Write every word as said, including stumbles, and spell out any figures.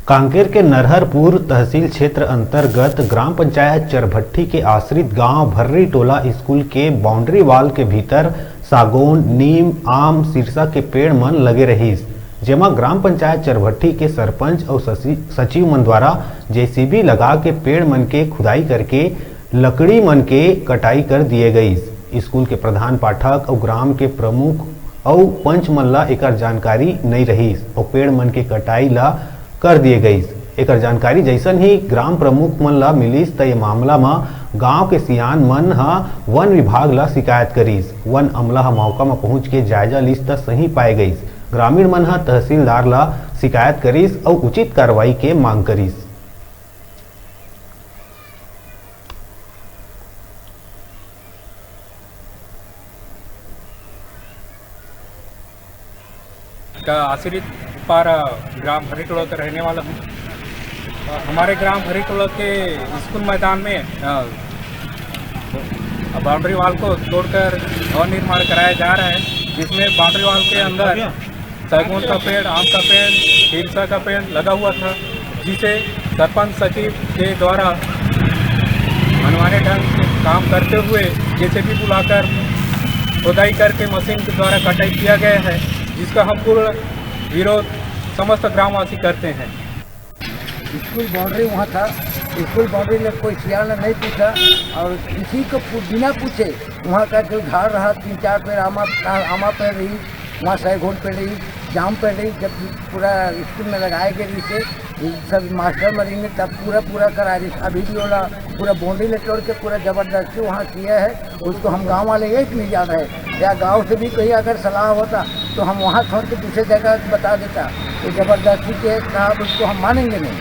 कांकेर के नरहरपुर तहसील क्षेत्र अंतर्गत ग्राम पंचायत चरभट्ठी के आश्रित गांव भर्री टोला स्कूल के बाउंड्री वॉल के भीतर सागौन, नीम, आम, सिरसा के पेड़ मन लगे रहिस, जेमा ग्राम पंचायत चरभट्ठी के सरपंच अउ ससि-, सचिव मन द्वारा जेसीबी लगा के पेड़ मन के खुदाई करके लकड़ी मन के कटाई कर दिए गईस। स्कूल के प्रधान पाठक अउ ग्राम के प्रमुख अउ पंच मन ला एकर जानकारी नइ रहिस अउ पेड़ मन के कटाई ला कर दिए गईस। एकर जानकारी जइसन ही ग्राम प्रमुख मन ला मिलिस, त ये मामला म गांव के सियान मन ह वन विभाग ला शिकायत करिस। वन अमला ह मौका म पहुंच के जायजा लिस, त सही पाए गईस। ग्रामीण मन ह तहसीलदार ला शिकायत करिस अउ उचित कार्रवाई के मांग करिस। का आश्रित पारा ग्राम भर्री टोला का रहने वाला हूँ। हमारे ग्राम भर्री टोला के स्कूल मैदान में, अ, बाउंड्री वॉल को तोड़कर भवन निर्माण कराया जा रहा है, जिसमें बाउंड्री वॉल के अंदर सैगून का पेड़, आम का पेड़, हिरसा का पेड़ लगा हुआ था, जिसे सरपंच सचिव के द्वारा मनमाने ढंग से काम करते हुए जेसीबी बुलाकर खुदाई करके मशीन के द्वारा कटाई किया गया है, जिसका हम पूर्ण विरोध समस्त ग्रामवासी करते हैं। स्कूल बाउंड्री वहाँ था, स्कूल बाउंड्री में कोई सियान नहीं पूछा और किसी को पू-, बिना पूछे वहाँ का जो झाड़ रहा, तीन चार पेड़ आमा, आमा पेड़ रही, वहाँ सैगोन पेड़ रही, जाम पेड़ रही, जब पूरा स्कूल में लगाए गए इसे, सब मास्टर मरीन ने तब पूरा, पूरा करा रही। अभी भी ओला पूरा बाउंड्री ने तोड़ के पूरा जबरदस्ती वहाँ किया है, उसको हम गाँव वाले एक नहीं जान रहे। या गाँव से भी कहीं अगर सलाह होता तो हम वहाँ छोड़ के दूसरे जगह बता देता। तो जबरदस्ती के साहब उसको हम मानेंगे नहीं।